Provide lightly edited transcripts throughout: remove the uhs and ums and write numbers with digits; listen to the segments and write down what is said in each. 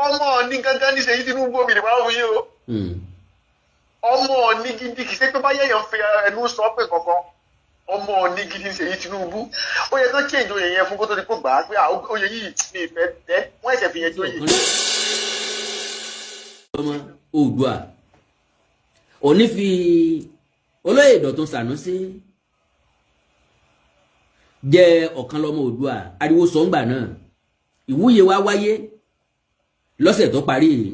Ọmọ Ọọ̀ni gangan ní Ṣèyí Tinubu, omi ìdìbò àwọn yìí o. Ọmọ Ọọ̀ni gidi, kì í ṣe pé báyẹ̀ yẹn ń fi ẹnu sọ pé kankan. Ọmọ Ọọ̀ni gidi ní Ṣèyí Tinubu. Ó yẹ kán change oyè yẹn fún kó tó di kó gbà á pé à, oyè yìí mi ìfẹ́ tẹ́ wọ́n ẹ̀sẹ̀ fi yẹn jóyè. Ọmọ Oòduà, Ọọ̀ni fi olóyè Dọ̀tun Sànúsí jẹ́ ọ̀kan lọ́mọ Oòduà. Ariwo sọ̀ngbà náà, ìwúyè wá wáyé lọ́sẹ̀ tó parí yìí.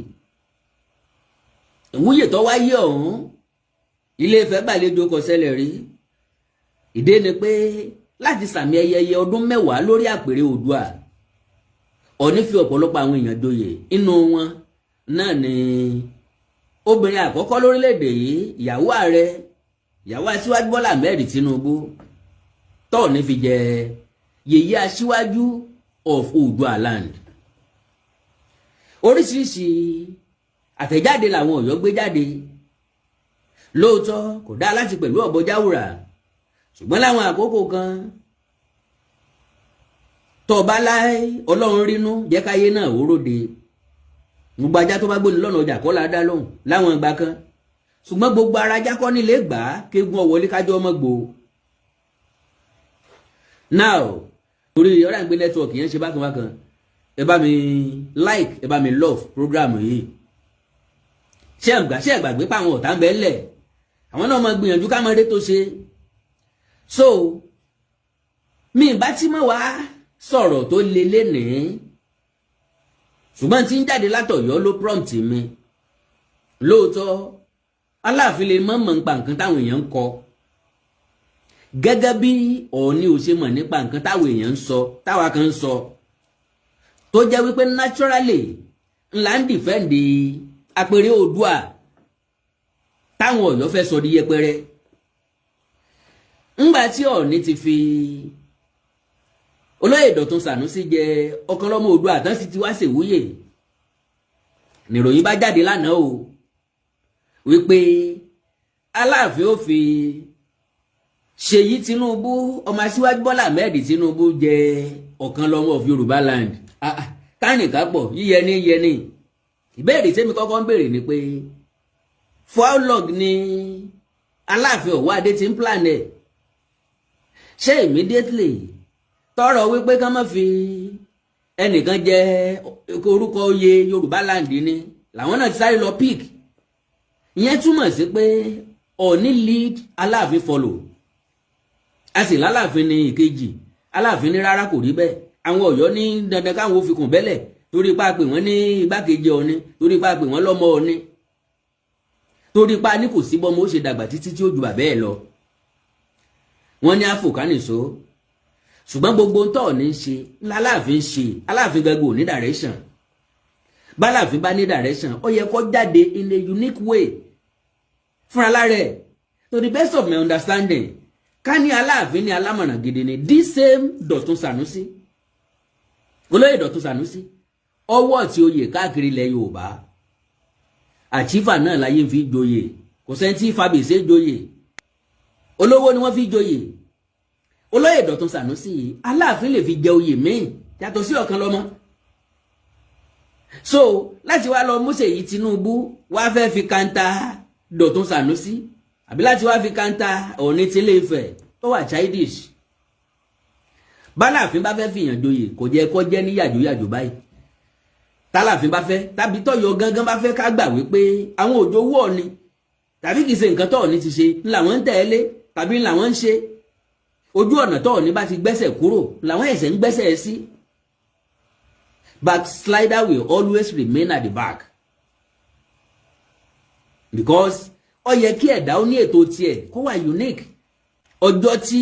Ìwúyè tó wáyé ọ̀hún, Ilé Ifẹ̀ gbàlejò, kò ṣẹlẹ̀ rí. Ìdí ni pé láti sàmì ayẹyẹ ọdún 10 lórí àpèrè Oòduà, Ọọ̀ni fi ọ̀pọ̀lọpọ̀ àwọn èèyàn joyè. Inú wọn náà ni obìnrin àkọ́kọ́ lórílẹ̀‐èdè yìí, ìyàwó ààrẹ, ìyàwó Aṣíwájú Bọ́lá Ahmed Tinubu, tọ́ọ̀ní fi jẹ yèyé aṣíwájú of Oòduà land. Oríṣiríṣi àtẹ̀jáde làwọn Ọ̀yọ́ gbé jáde. Lóòótọ́, kò dáa láti pẹ̀lú ọ̀bọ jáwùrà, ṣùgbọ́n láwọn àkókò kan tọba láì Ọlọ́run rínú jẹ́ káyé náà ó ròde. Gbogbo ajá tó bá gbóni lọ́nà ọjà kọ́ la dá lóhùn láwọn ìgbà kan, ṣùgbọ́n gbogbo ara ajá kọ́ nílé gbà á kéegun ọ̀wọ́lé kájọ́ ọmọ gbò. Now, torí ọ̀rẹ́ àgbẹ̀ network yẹn ṣe bákan bákan, ẹ bá mi like, ẹ bá mi love program yìí. Ṣé ẹ gbà, ṣé ẹ gbàgbé pa àwọn ọ̀tá ń bẹ ńlẹ̀, àwọn náà máa gbìyànjú ká máa rí tó ṣe. So mi bá tí mọ̀ wá sọ̀rọ̀ tó le lénìí, ṣùgbọ́n tí ń jáde látọ̀yọ́ ló prompt mi. Lóòótọ́, Aláàfin lè mọ̀ mọ̀ nípa nǹkan táwọn èèyàn ń kọ, gẹ́gẹ́ bí Ọọ̀ni ò ṣe mọ̀ nípa nǹkan táwọn èèyàn ń sọ, táwa kan ń sọ, tó jẹ́ wípé naturally ńlá ń defend apèrè Oòduà táwọn Ọ̀yọ́ fẹ́ sọ di yẹpẹrẹ. Ńgbà tí Ọọ̀ni ti fi olóyè Dọ̀tun Sànúsí jẹ ọ̀kan lọ́mọ Oòduà tán, sì ti wá ṣèwúyè, nìròyìn bá jáde lánàá o wípé Aláàfin ó fi Ṣèyí Tinubu, ọmọ Aṣíwájú Bọ́lá Ahmed Tinubu, jẹ ọ̀kan lọ́mọ of Yorùbá land. Kánìkà pọ̀ yíyẹni yẹni. Ìbéèrè tẹ́mi kọ́kọ́ ń béèrè ni pé, for how long ni Aláàfin Ọ̀wọ́adé ti ń plan ẹ̀? Ṣé immediately tọrọ wípé ká má fi ẹnìkan jẹ orúkọ oyè Yorùbá land ni làwọn náà ti sáré lọ pick? Ìyẹn túmọ̀ sí pé Ọọ̀ni lead, Aláàfin follow. A sì lálàáfin ní ìkejì. Aláàfin ní rárá, kò rí bẹ́ẹ̀. Àwọn Ọ̀yọ́ ní dandan káwọn ò fi kùn bẹ́lẹ̀ torí pa pé wọ́n ní igbákejì Ọọ̀ni, torí pa pé wọ́n lọ́mọ Ọọ̀ni, torí pa ní kò sí bọ́mọ ó ṣe dàgbà títí tí ó ju bàbá ẹ̀ lọ. Wọ́n ní àfòkánìṣó, ṣùgbọ́n gbogbo ń tọ̀ ní ṣe láláàfin ṣe. Aláàfin gbẹgbẹ ò ní direction. Báláàfin bá ní direction, ó yẹ kó jáde in a unique way fúnra lára ẹ̀. To the best of my understanding, ká ní Aláàfin ní alámọ̀ràn gidi ni, this same Dọ̀tun Sànúsí, olóyè Dọ̀tun Sànúsí, ọwọ́ tí oyè káàkiri ilẹ̀ Yorùbá, àchífà náà láyé fi joyè. Kò sẹ́ni tí fàbèsè joyè, olówó ni wọ́n fi joyè. Olóyè Dọ̀tun Sànúsí, Aláàfin lè fi jẹ oyè míì yàtọ̀ sí ọ̀kan lọ́mọ. So láti wá lọ mú Ṣèyí Tinubu wá fẹ́ fi counter Dọ̀tun Sànúsí, àbí láti wá fi counter Ọọ̀ni tílé Ifẹ̀, tó wà childish. Báláàfin bá fẹ́ fìyàn joyè, kò jẹ́ kó jẹ́ ní yàjóyàjó báyìí. Tálàfin bá fẹ́ tàbí tọ́yọ̀ gangan bá fẹ́, ká gbà wípé àwọn òjò owó Ọọ̀ni tàbí kìí ṣe nǹkan tọ́ọ̀ni ti ṣe làwọn ń tẹ̀lé tàbí làwọn ń ṣe. Ojú ọ̀nà tọ́ọ̀ni bá ti gbẹ́sẹ̀ kúrò làwọn ẹ̀sẹ̀ ń gbẹ́sẹ̀ sí. Backslider will always remain at the back, because ó yẹ kí ẹ̀dá ó ní ètò tiẹ̀ kó wà unique. Ọjọ́ tí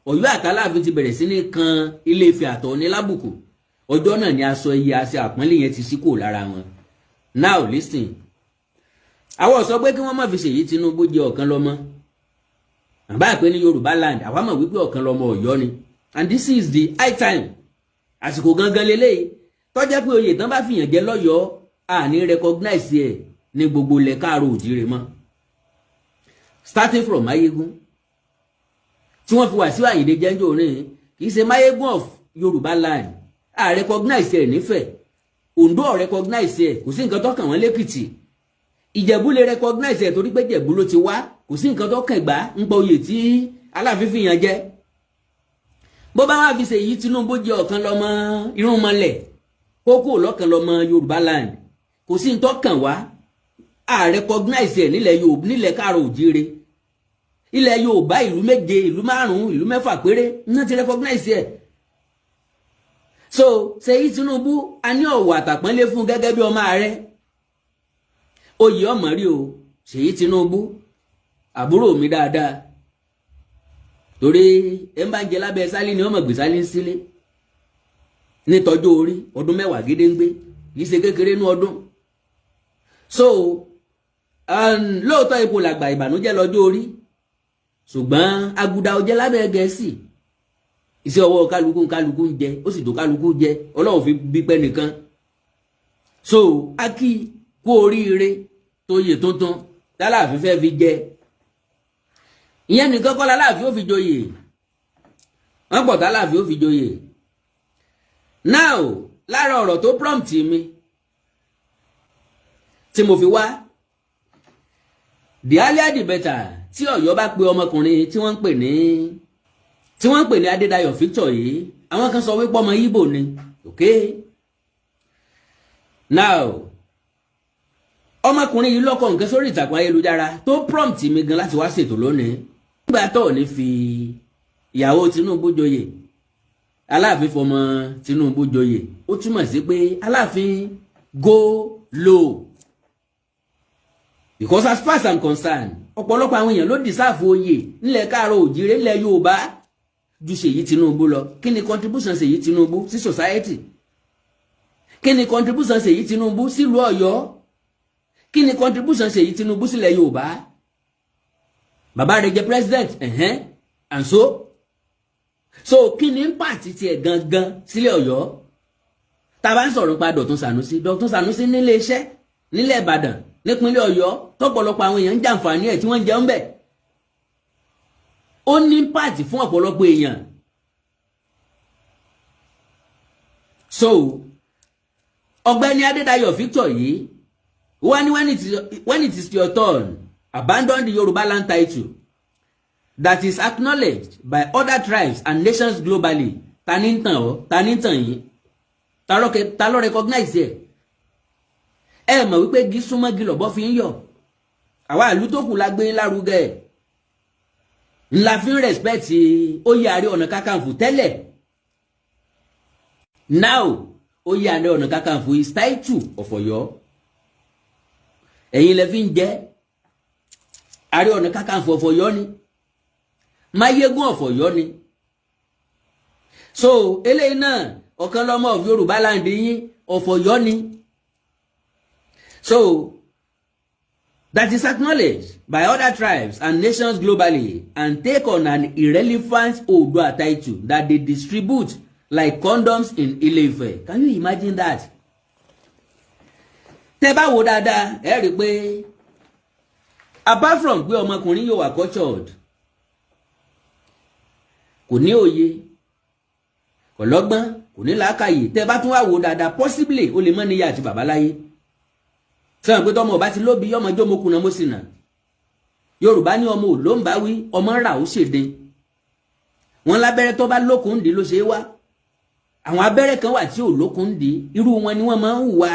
Ọ̀yọ́ àtàláàfin ti bẹ̀rẹ̀ sí ní kan Ilé Ifẹ̀ àtọ̀ọ̀ní lábùkù, ọjọ́ náà ni aṣọ iye aṣọ àpọ́nlé yẹn ti ṣí kúrò lára wọn. Now listen, àwọn sọ pé kí wọ́n má fi Ṣèyí Tinubu jẹ ọ̀kan lọ́mọ àbá pé ní Yorùbá land. Àwa mọ̀ wípé ọ̀kan lọ́mọ Ọ̀yọ́ ni, and this is the high time, àsìkò gangan leléyìí tọ́jẹ́ pé oyè tán bá fìyàn jẹ lọ́yọ̀ọ́, àní recognize ẹ̀ ní gbogbo ilẹ̀ káàró òjìrè mọ́, starting from Mayegun tí wọ́n fi Wàsíù Àyìndé jẹ́njọ́ orin. Kì í ṣe Mayegun of Yorùbá land, à recognize ẹ̀ nífẹ̀ẹ́. Ondo ò recognize ẹ̀, kò sí nǹkan tó kàn wọ́n lẹ́kìtì. Ìjẹ̀bú lè recognize ẹ̀ torí pé Ìjẹ̀bú ló ti wá. Kò sí nǹkan tó kàn gbá ń pa oyè tí Aláàfin fi yàn jẹ. Bó bá wà fi Ṣèyí Tinubu jẹ ọ̀kan lọ́mọ irúnmọlẹ̀, kókó lọ́kàn lọ́mọ Yorùbá land, kò sí nǹkan tó kàn wá. A recognize ẹ̀ nílẹ̀ Yorùbá, nílẹ̀ káàrọ̀ òjíire, ilẹ̀ Yorùbá, ìlú méje, ìlú márùn-ún, ìlú mẹ́fà péré náà ti recognize ẹ̀. So Ṣèyí Tinubu, a ní ọ̀wọ̀ àtàpọ́nlé fún gẹ́gẹ́ bí ọmọ ààrẹ. Oyè ọmọ rí o, Ṣèyí Tinubu, àbúrò mi dáadáa, torí ẹ bá ń jẹ lábẹ́ sálí ni ọmọ gbé sálí ń sílé. Nítọ́jú orí, ọdún 10 gédéǹgbé, kì í ṣe kékeré ní ọdún. So lóòótọ́ ipò làgbà, ìbànújẹ́ lọ́jọ́ orí, ṣùgbọ́n àgùdà ọjẹ́ lábẹ́ Gẹ̀ẹ́sì. Iṣẹ́ ọwọ́ kálukú kálukú ń jẹ, ó sì tó kálukú jẹ. Ọlọ́run fi bí pẹ́ nìkan. So a kí kú oríire tó yè tuntun tálàfin fẹ́ fi jẹ. Ìyẹn nìkan kọ́ láláàfin ó fi joyè, wọ́n pọ̀ tálàfin ó fi joyè. Now, lára ọ̀rọ̀ tó prompt mi tí mo fi wá, the earlier the better, tí Ọ̀yọ́ bá pe ọmọkùnrin tí wọ́n ń pè ní Adédayọ̀ Victor yìí, àwọn kan sọ wípé ọmọ Ìgbò ni. Okay, now, ọmọkùnrin yìí lọ́kọ̀ nǹkan sórí ìtàkùn ayélujára tó prompt mi gan láti wá ṣètò lónìí. Nígbà tó ní fi ìyàwó Tinubu joyè, Aláàfin fọmọ Tinubu joyè, ó túmọ̀ sí pé Aláàfin go low, because as far as I'm concerned, ọ̀pọ̀lọpọ̀ àwọn èèyàn ló deserve oyè nílẹ̀ káàárọ̀ òjìrè, nílẹ̀ Yorùbá, ju Ṣèyí Tinubu lọ. Kí ni contribution Ṣèyí Tinubu sí society? Kí ni contribution Ṣèyí Tinubu sílùú Ọ̀yọ́? Kí ni contribution Ṣèyí Tinubu sílẹ̀ Yorùbá? Bàbá rẹ̀ jẹ́ president ẹ̀hẹ́n, and so kí ni impact tiẹ̀ gangan sílẹ̀ Ọ̀yọ́? Tá a bá ń sọ̀rọ̀ nípa Dọ̀tun Sànúsí, Dọ̀tun Sànúsí nílé iṣẹ́ nílẹ̀ Ìbàdàn, nípínlẹ̀ Ọ̀yọ́, tọ́pọ̀lọpọ̀ àwọn èèyàn ń jàǹfààní ẹ̀ tí wọ́n ń jẹun bẹ̀. Ó ní impact fún ọ̀pọ̀lọpọ̀ èèyàn. So ọ̀gbẹ́ni Adédayọ̀ Victor yìí wá ní, when it is your turn, abandon the Yoruba land title that is acknowledged by other tribes and nations globally. Ta ní ń tàn ọ́? Ta ní ń tàn yín? Ta ló recognize ẹ̀? Ẹ mọ̀ wípé igi súnmọ́ igi lọ̀bọ fi ń yọ̀. Àwa ìlú tó kù la gbé lárugẹ, ńlá fi ń respect oyè Ààrẹ Ọ̀nà Kakanfò tẹ́lẹ̀. Now, oyè Ààrẹ Ọ̀nà Kakanfò is title of Ọ̀yọ́. Ẹ̀yin lẹ fi ń jẹ́ Ààrẹ Ọ̀nà Kakanfò of Ọ̀yọ́ ni, Máyégún of Ọ̀yọ́ ni. So eléyìí náà, ọ̀kan lọ́mọ of Yorùbá land yín, of Ọ̀yọ́ ni. So that is acknowledged by other tribes and nations globally and take on an irrelevant Oodua title that they distribute like condoms in Ile-Ife. Can you imagine that? Tẹ́ bá wo dáadáa, ẹ rí i pé apart from pé ọmọkùnrin yóò wà cultured, kò ní òye, kò lọ́gbọ́n, kò ní làákàyè. Tẹ́ bá tún wá wo dáadáa, possibly ó lè mọ́ níyà àti bàbá láyé. Sọ̀rọ̀ pé tọmọ ọba ti lóbi ọmọ jómokùnà mọ́sìnà. Yorùbá ní ọmọ ò ló ń bá wí, ọmọ rà ó ṣèdè wọn lábẹ́rẹ́ tó bá lókun dì ló ṣe é wá. Àwọn abẹ́rẹ́ kan wà tí ò lókun dì, irú wọn ni wọ́n máa ń wá.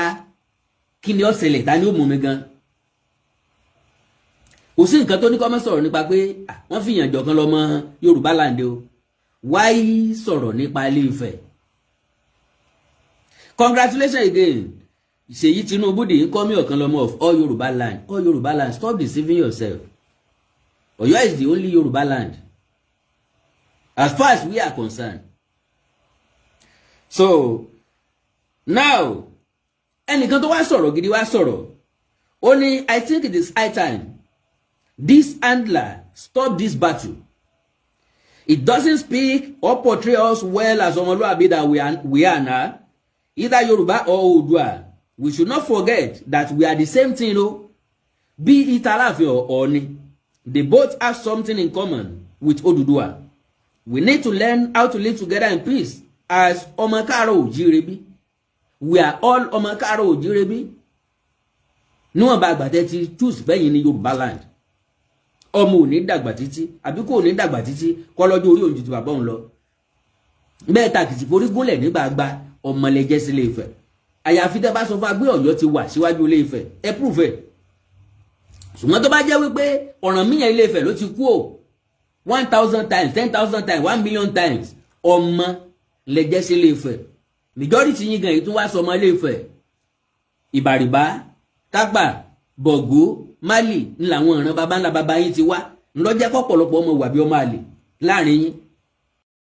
Kí ni ó ṣẹlẹ̀? Ta ni ó mú mi gan? Kò sí nǹkan tó ní kọ́ mọ́ sọ̀rọ̀ nípa pé wọ́n fi ìyànjọ kan lọ́mọ Yorùbá land o. Wáyé sọ̀rọ̀ nípa Ilé Ifẹ̀. Congratulations again, Ṣèyí Tinubu, the incoming Ọ̀kanlọ́mọ of all Yorùbá land. All Yorùbá land, stop deceiving yourself. Ọ̀yọ́ is the only Yorùbá land as far as we are concerned. So now, ẹnìkan tó wá sọ̀rọ̀ gidi wá sọ̀rọ̀, ó ní, "I think it is high time this handler stop this battle. It doesn't speak or portray us well as ọmọlúwàbí that we are now, either Yorùbá or Oòduà. We should not forget that we are the same thing o. Be it Aláàfin or Ọọ̀ni, they both have something in common with Odùduwà. We need to learn how to live together in peace as ọmọ káàárọ̀ òjíire bí. We are all ọmọ káàárọ̀ òjíire bí. Níwọ̀n bá àgbàtẹ́ ti choose bẹ́yìn ní Yorùbá land, ọmọ ò ní dàgbà títí, àbí kò ní dàgbà títí kọ́ lọ́jọ́ orí òun ju ti bàbá òun lọ. Bẹ́ẹ̀ tàkìtì forí gúnlẹ̀ nígbàgbà, ọmọlẹ́jẹ́ sílé Ifẹ̀. Àyàfi tẹ́ bá sọ fún agbé Ọ̀yọ́ ti wà síwájú Ilé Ifẹ̀, ẹ prove ẹ̀. Ṣùgbọ́n tó bá jẹ́ wípé Ọ̀rànmíyàn Ilé Ifẹ̀ ló ti kú o, 1,000 times, 10,000 times, 1 million times, ọmọ lẹ́jẹ́ sí Ilé Ifẹ̀. Majority yín gan yìí tún wá sọ ọmọ Ilé Ifẹ̀. Ìbàrìbá, Tápà, Bọ̀gó, Málì ń làwọn ìran baba ńlá baba yín ti wá, ńlọ́jẹ́ kọ́pọ̀lọpọ̀ ọmọ wà bí ọmọ àlè láàrin yín.